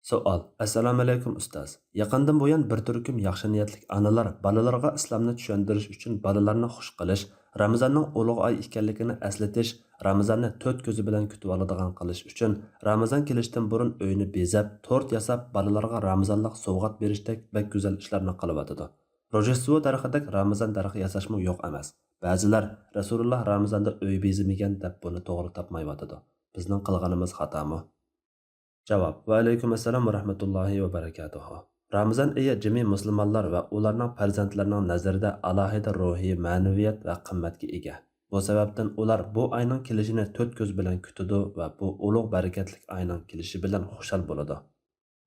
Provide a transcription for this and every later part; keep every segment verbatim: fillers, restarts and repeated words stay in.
سوئال. ئەسسالامۇئەلەيكۇم ئۇستاز. يېقىندىن بۇيان بىر تۈركۈم ياخشى نىيەتلىك ئانىلار بالىلارغا ئىسلامنى چۈشەندۈرۈش ئۈچۈن بالىلارنى خۇش قىلىش، رامىزاننىڭ ئۇلۇغ ئاي ئىكەنلىكىنى ئەسلىتىش، رامىزاننى تۆت كۆزى بىلەن كۈتۈۋالىدىغان قىلىش ئۈچۈن رامىزان كېلىشتىن بۇرۇن ئۆينى بېزەپ، تورت ياساپ، بالىلارغا رامىزانلىق سوۋغات بېرىشتەك بەك گۈزەل ئىشلارنى قىلىۋاتىدۇ. روژدېستۋو دەرىخىدەك رامىزان دەرىخى ياساشمۇ يوق ئەمەس. بەزىلەر رەسۇلۇللا رامىزاندا ئۆي بېزىمىگەن دەپ بۇنى توغرا تاپمايۋاتىدۇ. بىزنىڭ قىلغىنىمىز خاتامۇ؟ جاۋاب. ۋەئەلەيكۇم ئەسسالام ۋە رەھمەتۇللاھى ۋە بەرىكاتۇھۇ. رامىزان ئېيى جىمى مۇسۇلمانلار ۋە ئۇلارنىڭ پەرزەنتلىرىنىڭ نەزىرىدە ئالاھىدە روھىي مەنىۋىيەت ۋە قىممەتكە ئىگە. بۇ سەۋەبتىن ئۇلار بۇ ئاينىڭ كېلىشىنى تۆت كۆز بىلەن كۈتىدۇ ۋە بۇ ئۇلۇغ بەرىكەتلىك ئاينىڭ كېلىشى بىلەن خۇشال بولىدۇ.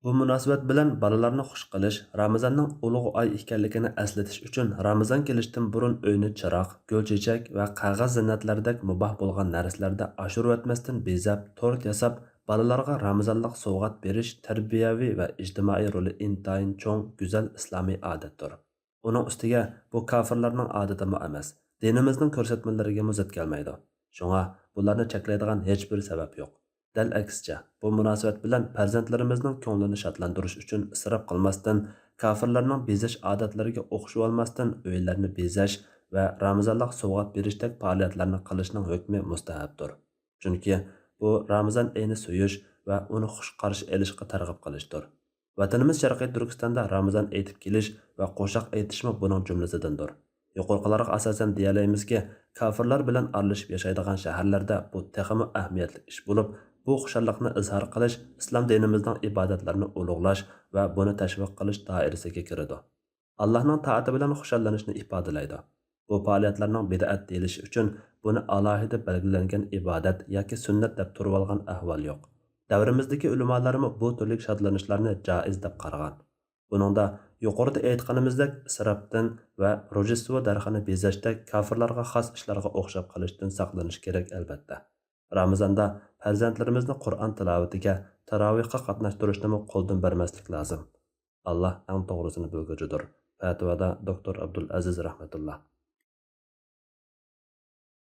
بۇ مۇناسىۋەت بىلەن بالىلارنى خۇش قىلىش، رامىزاننىڭ ئۇلۇغ ئاي ئىكەنلىكىنى ئەسلىتىش ئۈچۈن رامىزان كېلىشتىن بۇرۇن ئۆينى چىراغ، گۈل چېچەك ۋە قەغەز زىننەتلەردەك مۇباھ بولغان نەرسىلەردە ئاشۇرۇۋەتمەستىن بېزەپ، تورت ياساپ، بالىلارغا رامىزانلىق سوۋغات بېرىش تەربىيەۋى ۋە ئىجتىمائىي رولى ئىنتايىن چوڭ، گۈزەل ئىسلامىي ئادەتتۇر. ئۇنىڭ ئۈستىگە بۇ كافىرلارنىڭ ئادىتىمۇ ئەمەس، دىنىمىزنىڭ كۆرسەتمىلىرىگىمۇ زىت كەلمەيدۇ. شۇڭا بۇلارنى چەكلەيدىغان ھېچبىر سەۋەب يوق. دەل ئەكسىچە، بۇ مۇناسىۋەت بىلەن پەرزەنتلىرىمىزنىڭ كۆڭلىنى شادلاندۇرۇش ئۈچۈن ئىسراپ قىلماستىن، كافىرلارنىڭ بېزەش ئادەتلىرىگە ئوخشىۋالماستىن، ئۆيلەرنى بېزەش ۋە رامىزانلىق سوۋغات بېرىشتەك پائالىيەتلەرنى قىلىشنىڭ ھۆكمى مۇستەھەبتۇر. چۈنكى بۇ رامىزان ئېيىنى سۆيۈش ۋە ئۇنى خۇش قارشى ئېلىشقا تەرغىب قىلىشتۇر. ۋەتىنىمىز شەرقىي تۈركىستاندا رامىزان ئېيتىپ كېلىش ۋە قوشاق ئېيتىشمۇ بۇنىڭ جۈملىسىدىندۇر. يۇقىرىقىلارغا ئاساسەن دېيەلەيمىزكى، كافىرلار بىلەن ئارىلىشىپ ياشايدىغان شەھەرلەردە بۇ تېخىمۇ ئەھمىيەتلىك ئىش بولۇپ، بۇ خۇشاللىقنى ئىزھار قىلىش ئىسلام دىنىمىزنىڭ ئىبادەتلىرىنى ئۇلۇغلاش ۋە بۇنى تەشۋىق قىلىش دائىرىسىگە كىرىدۇ. ئاللاھنىڭ تائىتى بىلەن خۇشاللىنىشنى ئىپادىلەيدۇ. بۇ پائالىيەتلەرنىڭ بىدئەت دېيىلىشى ئۈچۈن بۇنى ئالاھىدە بەلگىلەنگەن ئىبادەت ياكى سۈننەت دەپ تۇرۇۋالغان ئەھۋال يوق. دەۋرىمىزدىكى ئۆلىمالارمۇ بۇ تۈرلۈك شادلىنىشلارنى جائىز دەپ قارىغان. بۇنىڭدا يۇقىرىدا ئېيتقىنىمىزدەك ئىسراپتىن ۋە روژدېستۋو دەرىخىنى بېزەشتەك كافىرلارغا خاس ئىشلارغا ئوخشاپ قېلىشتىن ساقلىنىش كېرەك، ئەلۋەتتە. رامىزاندا پەرزەنتلىرىمىزنى قۇرئان تىلاۋىتىگە، تاراۋىھقا قاتناشتۇرۇشنىمۇ قولدىن بەرمەسلىك لازىم. ئاللا ئەڭ توغرىسىنى بىلگۈچىدۇر. پەتىۋادا دوكتور ئابدۇلئەزىز رەھمەتۇللا.